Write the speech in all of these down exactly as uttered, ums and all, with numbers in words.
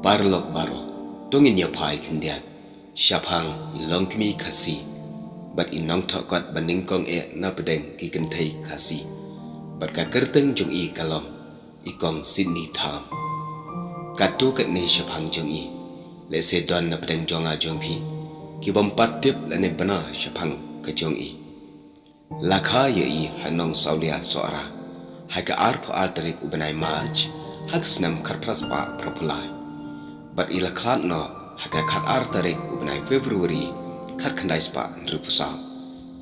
Paralok baroh, to ngin ïa phai khyndiat shaphang i longkmie Khasi bad i nongthoh kot ba nyngkong eh na pdeng ki kynthei Khasi. Bad ka kyrteng jong i ka long i Kong Sitni Tham. Katto katne shaphang jong i, lehse don na pdeng jong nga jong phi ki bym pat tip lane bna shaphang ka jong i. La kha ïa i ha Nongsawlia Sohra ha ka arphew ar tarik u bnai March ha ka snem khatphra spah phraphew lai. Bad i la khlad noh ha ka khatar tarik u bnai February khatkhyndai spah hynriewphew saw.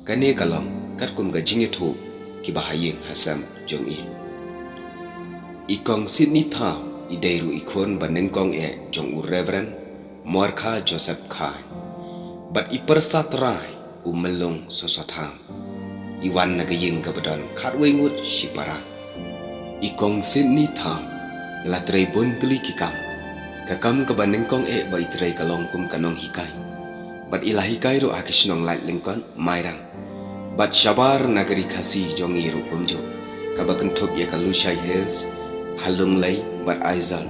Kane ka long katkum ka jingïathuh kiba ha ïing ha sem jong i. I Kong Sitni Tham i dei ruh i khun ba nyngkong eh jong u Reverend Morkha Joseph Khain. Bad i pyrsa trai u Myllung Soso Tham. I wan na ka ïing kaba don khatwei ngut shipara. I Kong Sitni Tham i la trei bun tylli ki kam. Ka kam kaba nyngkong eh ba i trei ka long kum ka nonghikai. Bad i la hikai ruh ha ka shnong Laitlyngkot, Mairang. Bad shabar na ka ri Khasi jong i ruh kumjuh, kaba kynthup ïa ka Lushai Hills, ha Lunglei bad Aizawl.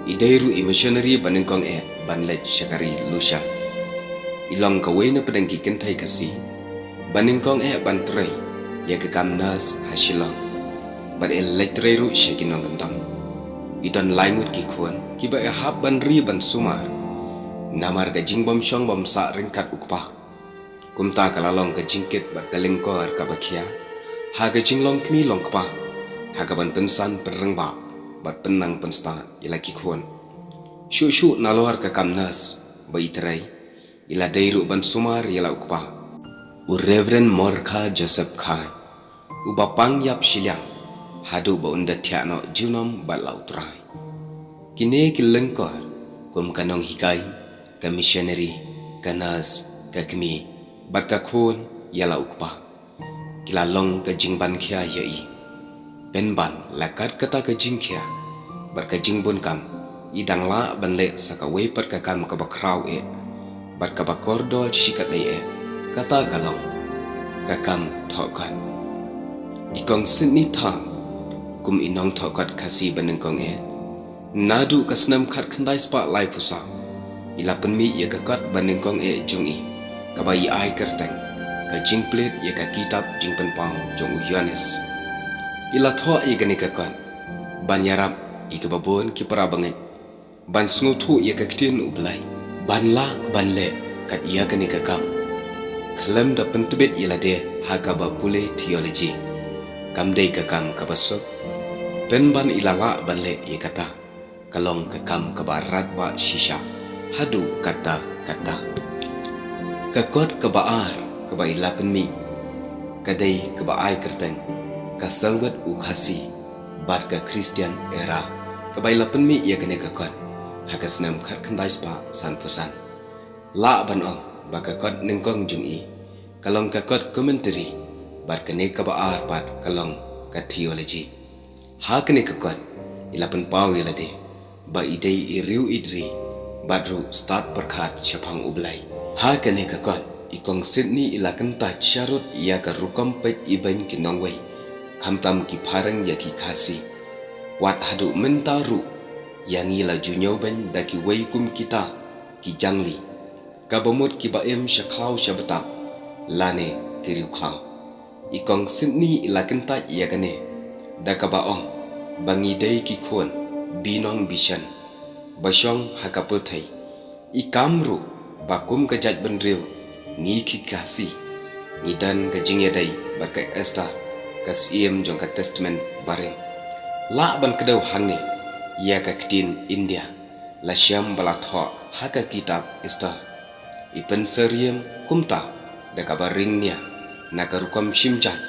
I dei ruh i missionary ba nyngkong eh ban leit sha ka ri Lushai. I long kawei na pdeng ki kynthei Khasi ba nyngkong eh ban trei ïa ka kam nurse ha Shillong. Bad i leit trei ruh sha ki nongkyndong. I don lai ngut ki khun kiba i hap ban ri ban sumar namar ka jingbymshong bymsah ryngkat u kpa. Kumta ka la long ka jingkit bad ka lyngkor kaba khia ha ka jinglong kmie long kpa, ha kaban pynsan pynrangbah bad pynnang pynstad ïa la ki khun. Shuh shuh nalor ka kam nurse ba i trei, i la dei ruh ban sumar ïa la u kpa, u Reverend Morkha Joseph Khain, uba pang ïap shiliang haduh ba un da thiah noh junom bad la u Trai. Kine ki lyngkor kum ka nonghikai, ka missionary, ka nurse, ka kmie bad ka khun ïa la u kpa, ki la long ka jingbankhia ïa i. Pynban la kat kata ka jingkhia bad ka jingbun kam, i dang lah ban leh sa kawei pat ka kam kaba khraw eh bad kaba kordor shikatdei eh, kata ka long ka kam thoh kot. I Kong Sitni Tham, kum i nongthoh kot Khasi ba nyngkong eh, naduh ka snem khatkhyndai spah laiphew saw, i la pynmih ïa ka kot ba nyngkong eh jong i, kaba i ai kyrteng Ka Jingplie ïa ka Kitab Jingpynpaw jong u Ïoannis. I la thoh ïa kane ka kot ban ïarap ïa kiba bun ki para bangeit ban sngewthuh ïa ka ktien U Blei, ban lah ban leh kat ïa kane ka kam khlem da pyntbit ïa lade ha kaba pule theology. Kam dei ka kam kaba suk, pynban i la lah ban leh ïa kata. Ka long ka kam kaba radbah shisha haduh katta katta. Ka kot kaba ar kaba i la pynmih ka dei kaba ai kyrteng Ka Sawat u Khasi bad ka Christian Era, kaba i la pynmih ïa kane ka kot ha ka snem khatkhyndai spah sanphew san. Lah ban ong ba ka kot nyngkong jong i ka long ka kot commentary, bad kane kaba ar pat ka long ka theology. Ha kane ka kot i la pynpaw ïa lade ba i dei i riew ïeit ri bad ruh stad pyrkhat shaphang U Blei. Ha kane ka kot i Kong Sitni i la kyntait sharud ïa ka rukom peit ibeiñ ki nongwei, khamtam ki phareng ïa ki Khasi. Wat haduh mynta ruh ïa ngi la ju ñiewbeiñ da kiwei kum kita ki jangli, kaba mut kiba im sha khlaw sha btap lane ki riewkhlaw. I Kong Sitni i la kyntait ïa kane da kaba ong ba ngi dei ki khun binong bishan ba shong ha ka pyrthei. I kam ruh ba kum ka jaitbynriew ngi ki Khasi ngi don ka jingïadei bad ka Esther, ka syiem jong ka Testament Barim. Lah ban kdew hangne ïa ka ktien India la shem ba la thoh ha ka kitab Esther. I pynsyriem kumta da kaba ring nia na ka rukom shim jait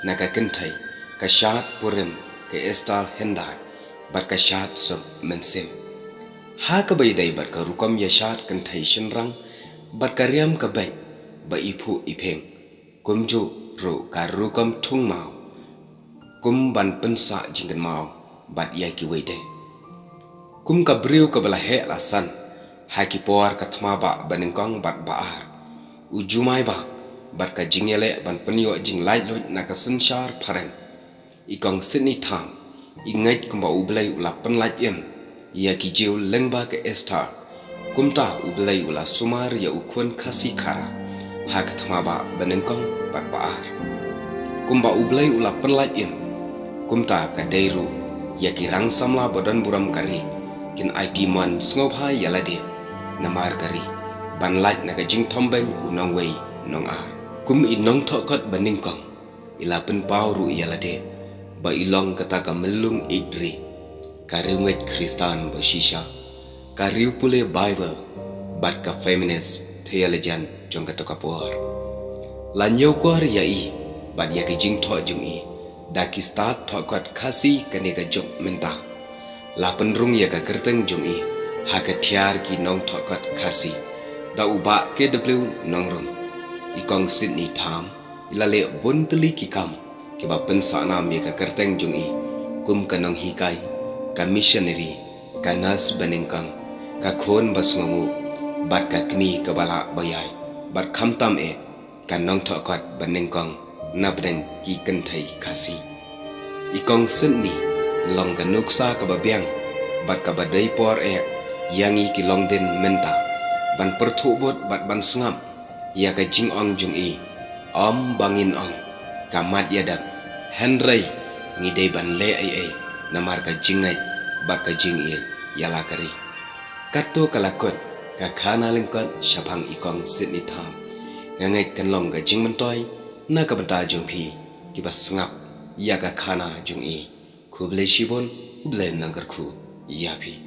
na ka kynthei, ka shad Purim, ka Esther hyndai bad ka shad suk mynsiem. Ha kaba ïadei bad ka rukom ïa shad kynthei shynrang bad ka riam ka beit ba i phuh i pheng, kumjuh ruh ka rukom thung maw kum ban pynsah jingkynmaw bad ïa kiwei de. Kum ka briew kaba la heh la san ha ki por ka thma ba nyngkong bad ba ar, u jumai ba bad ka jingïaleh ban pynïoh jinglaitluid na ka synshar phareng, i Kong Sitni Tham i ngeit kumba U Blei u la pynlait im ïa ki Jiw lyngba ka Esther. Kumta U Blei u la sumar ïa u khun Khasi Khara ha ka thma ba banyngkong bad ba ar. Kumba U Blei u la pynlait im, kumta ka dei ruh ïa ki rang samla ba don burom ka ri kin aiti mon sngewbha ïa lade namar ka ri, ban lait na ka jingthombeiñ u nongwei nongar. Kum i nongthoh kot banyngkong, i la pynpaw ruh ïa lade ba i long kata ka myllung ïeit ri, ka riewngeit Khristan ba shisha, ka riewpule Bible bad ka feminist theologian jong kata ka por. La ñiewkor ïa i bad ïa ki jingthoh jong i da ki stad thoh kot Khasi kane ka juk mynta. La pynrung ïa ka kyrteng jong i ha ka tiar ki nongthoh kot Khasi da u Bah K W Nongrum. I Kong Sitni Tham i la leh bun tylli ki kam kiba pynsahnam ïa ka kyrteng jong i, kum ka nonghikai, ka missionary, ka nurse banyngkong, ka khun ba sngewnguh bad ka kmie kaba lah ba ïaid, bad khamtam eh ka nongthoh kot banyngkong na bneng ki kynthei Khasi. I Kong Sitni i long ka nuksa kaba biang bad kaba dei por eh ïa ngi ki longdien mynta ban pyrthuh bud bad ban sngap ïa ka jingong jong i, ym ba ngin ong ka mat ïa dap, hynrei ngi dei ban leh ei ei namar ka jingngeit bad ka jingïeit ïa la ka ri. Katto ka la kut ka khana lyngkot shaphang i Kong Sitni Tham. Nga ngeit kan long ka jingmyntoi na ka bynta jong phi kiba sngap ïa ka khana jong i. Khublei shibun, U Blei un nang kyrkhu ïa phi.